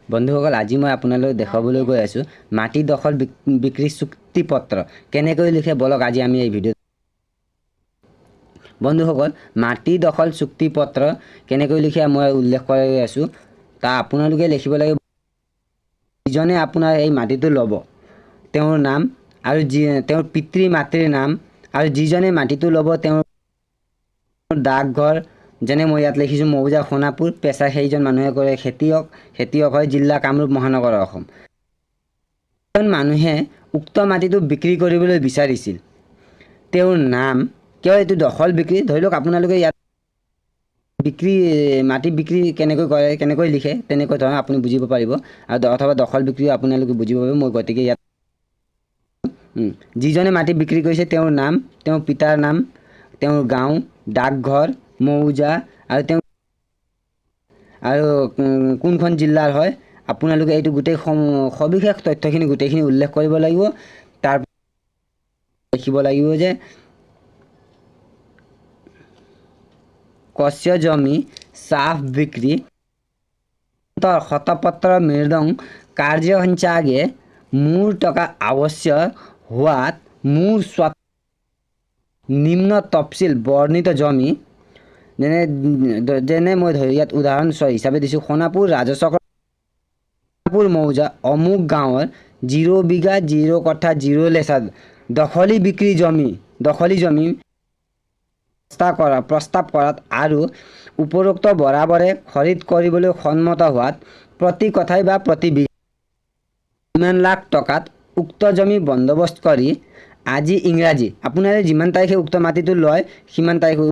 বন্ধুসকল, আজি মই আপোনালোক দেখুৱাবলৈ গৈ আছোঁ মাটি দখল বিক্ৰী চুক্তি পত্ৰ কেনেকৈ লিখে। বলক আজি আমি এই ভিডিঅ'। বন্ধুসকল, মাটি দখল চুক্তি পত্ৰ কেনেকৈ লিখে মই উল্লেখ কৰি আছোঁ। তা আপোনালোকে লিখিব লাগিব যিজনে আপোনাৰ এই মাটিটো ল'ব তেওঁৰ নাম আৰু যি তেওঁৰ পিতৃ মাতৃৰ নাম আৰু যিজনে মাটিটো ল'ব তেওঁৰ ডাকঘৰ, যেনে মই ইয়াত লিখিছোঁ মৌজা সোণাপুৰ, পেচা সেইজন মানুহে কৰে খেতিয়ক, খেতিয়ক হয়, জিলা কামৰূপ মহানগৰ অসম। এজন মানুহে উক্ত মাটিটো বিক্ৰী কৰিবলৈ বিচাৰিছিল তেওঁৰ নাম, কিয় এইটো দখল বিক্ৰী, ধৰি লওক আপোনালোকে ইয়াত বিক্ৰী মাটি বিক্ৰী কেনেকৈ কৰে কেনেকৈ লিখে তেনেকৈ ধৰণৰ আপুনি বুজিব পাৰিব, আৰু অথবা দখল বিক্ৰীও আপোনালোকে বুজিব পাৰিব। মই গতিকে ইয়াত যিজনে মাটি বিক্ৰী কৰিছে তেওঁৰ নাম, তেওঁৰ পিতাৰ নাম, তেওঁৰ গাঁও, ডাকঘৰ, মৌজা আৰু তেওঁ আৰু কোনখন জিলাৰ হয়, আপোনালোকে এইটো গোটেই সবিশেষ তথ্যখিনি গোটেইখিনি উল্লেখ কৰিব লাগিব। তাৰ লিখিব লাগিব যে কস্য জমি চাফ বিক্ৰী শতপত্ৰ মৃদং কাৰ্যসঞ্চাগে মোৰ টকা আৱশ্যক হোৱাত মোৰ নিম্ন তফচিল বৰ্ণিত জমি, যেনে যেনে মই ধৰি ইয়াত উদাহৰণ হিচাপে দিছোঁ, সোণাপুৰ ৰাজচক্ৰ সোণাপুৰ মৌজা অমুক গাঁৱৰ 0 বিঘা 0 কঠা 0 লেচা দখলি বিক্ৰী জমি, দখলি জমি প্ৰস্তাৱ কৰাত আৰু উপৰোক্ত বৰাবৰে খৰিদ কৰিবলৈ সন্মত হোৱাত প্ৰতি কথাই বা প্ৰতি বিঘা ইমান লাখ টকাত উক্ত জমি বন্দোবস্ত কৰি আজি ইংৰাজী আপোনালোকে যিমান তাৰিখে উক্ত মাটিটো লয় সিমান তাৰিখে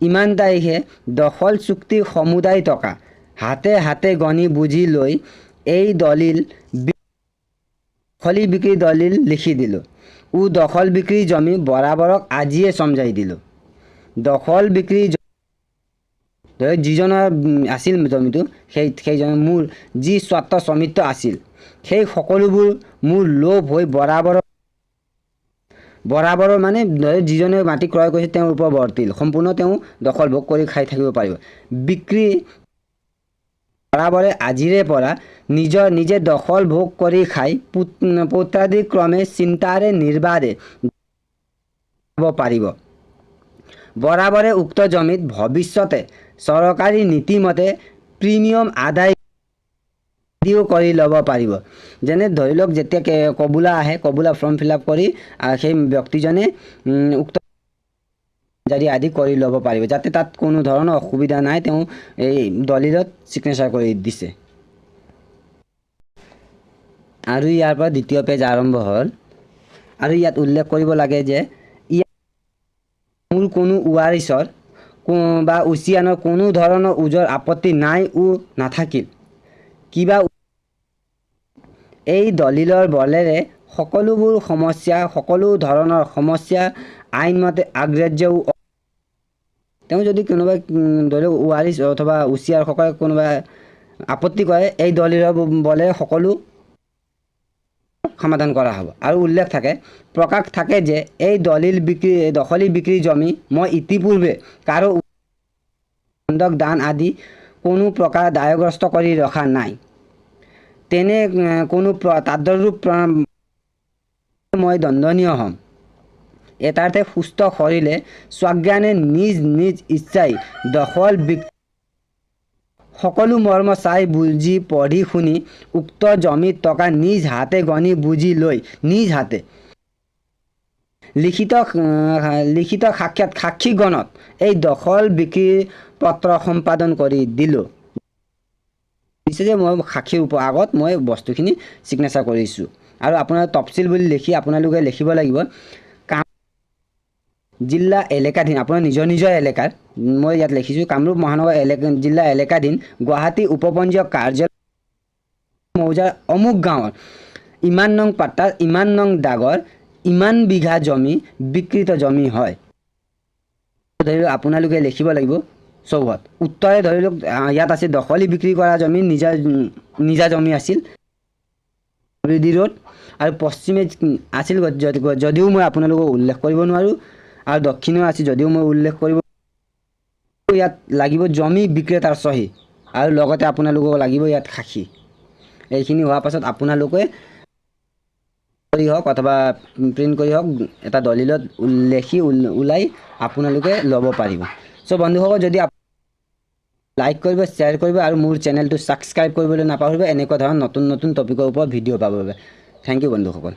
ইমান তাৰিখে দখল চুক্তি সমুদায় টকা হাতে হাতে গণি বুজি লৈ এই দলিল দখলি বিক্ৰী দলিল লিখি দিলোঁ ও দখল বিক্ৰী জমি বৰাবৰক আজিয়ে চমজাই দিলোঁ। দখল বিক্ৰী ধৰক যিজনৰ আছিল জমিটো সেইজনৰ মোৰ যি স্বত্ব স্বামিত্ব আছিল সেই সকলোবোৰ মোৰ লোভ হৈ বৰাবৰ বৰাবৰৰ মানে যিজনে মাটি ক্ৰয় কৰিছে তেওঁৰ ওপৰত বৰ্তিল, সম্পূৰ্ণ তেওঁ দখল ভোগ কৰি খাই থাকিব পাৰিব। বিক্ৰী বৰাবৰে আজিৰে পৰা নিজৰ নিজে দখল ভোগ কৰি খাই পৌত্ৰাদিক্ৰমে চিন্তাৰে নিৰ্বাধে পাৰিব। বৰাবৰে উক্ত জমিত ভৱিষ্যতে চৰকাৰী নীতিমতে প্ৰিমিয়াম আদায় দিও কৰি ল'ব পাৰিব। যেনে ধৰি লওক যেতিয়া কবুলা আহে, কবুলা ফৰ্ম ফিল আপ কৰি সেই ব্যক্তিজনে উক্ত জাৰি আদি কৰি ল'ব পাৰিব, যাতে তাত কোনো ধৰণৰ অসুবিধা নাই, তেওঁ এই দলিলত ছিগনেচাৰ কৰি দিছে। আৰু ইয়াৰ পৰা দ্বিতীয় পেজ আৰম্ভ হ'ল। আৰু ইয়াত উল্লেখ কৰিব লাগে যে ইয়াত মোৰ কোনো ৱাৰিছৰ বা উচিয়ানৰ কোনো ধৰণৰ ওজৰ আপত্তি নাই ও নাথাকিল। কিবা এই দলিলৰ বলেৰে সকলোবোৰ সমস্যা, সকলো ধৰণৰ সমস্যা আইনমতে অগ্ৰাহ্যও। তেওঁ যদি কোনোবাই ধৰি লওক ৱাৰিছ অথবা উচিয়াৰসকলে কোনোবাই আপত্তি কৰে, এই দলিলৰ বলেৰে সকলো সমাধান কৰা হ'ব। আৰু উল্লেখ থাকে, প্ৰকাশ থাকে যে এই দলিল বিক্ৰী দখলি বিক্ৰী জমি মই ইতিপূৰ্বে কাৰো বন্ধক দান আদি কোনো প্ৰকাৰ দায়গ্ৰস্ত কৰি ৰখা নাই, তেনে কোনো তাদৰূপ মই দণ্ডনীয় হ'ম। এটাতে সুস্থ শৰীৰে স্বজ্ঞানে নিজ নিজ ইচ্ছাই দখল সকলো মৰ্ম চাই বুজি পঢ়ি শুনি উক্ত জমিত টকা নিজ হাতে গণি বুজি লৈ নিজ হাতে লিখিত লিখিত সাক্ষাৎ সাক্ষীগণত এই দখল বিক্ৰী পত্ৰ সম্পাদন কৰি দিলোঁ। দিছে যে মই সাক্ষীৰ আগত মই বস্তুখিনি ছিগনেচাৰ কৰিছোঁ। আৰু আপোনাৰ তফচিল বুলি লিখি আপোনালোকে লিখিব লাগিব কাম জিলা এলেকাধীন, আপোনাৰ নিজৰ নিজৰ এলেকাৰ, মই ইয়াত লিখিছোঁ কামৰূপ মহানগৰ এলেকা জিলা এলেকাধীন গুৱাহাটী উপপঞ্জীয়ক কাৰ্যালয় মৌজাৰ অমুক গাঁৱৰ ইমান নং পাট্টা ইমান নং দাগৰ ইমান বিঘা জমি বিকৃত জমি হয়। ধৰি লওক আপোনালোকে লিখিব লাগিব চৌহদ উত্তৰে ধৰি লওক ইয়াত আছে দখলি বিক্ৰী কৰা জমি নিজা নিজা জমি আছিল ডি ৰোড, আৰু পশ্চিমে আছিল যদিও মই আপোনালোকক উল্লেখ কৰিব নোৱাৰোঁ, আৰু দক্ষিণেও আছিল যদিও মই উল্লেখ কৰিব। ইয়াত লাগিব জমি বিক্ৰেতাৰ চহী, আৰু লগতে আপোনালোকক লাগিব ইয়াত সাক্ষী। এইখিনি হোৱাৰ পাছত আপোনালোকে কৰি হওক অথবা প্ৰিণ্ট কৰি হওক, এটা দলিলত লেখি ওলাই আপোনালোকে ল'ব পাৰিব। চ' বন্ধুসকল, যদি লাইক কৰিব, শ্বেয়াৰ কৰিব আৰু মোৰ চেনেলটো ছাবস্ক্ৰাইব কৰিবলৈ নাপাহৰিব, এনেকুৱা ধৰণৰ নতুন নতুন টপিকৰ ওপৰত ভিডিঅ' পাবৰ বাবে। Thank U বন্ধুসকল।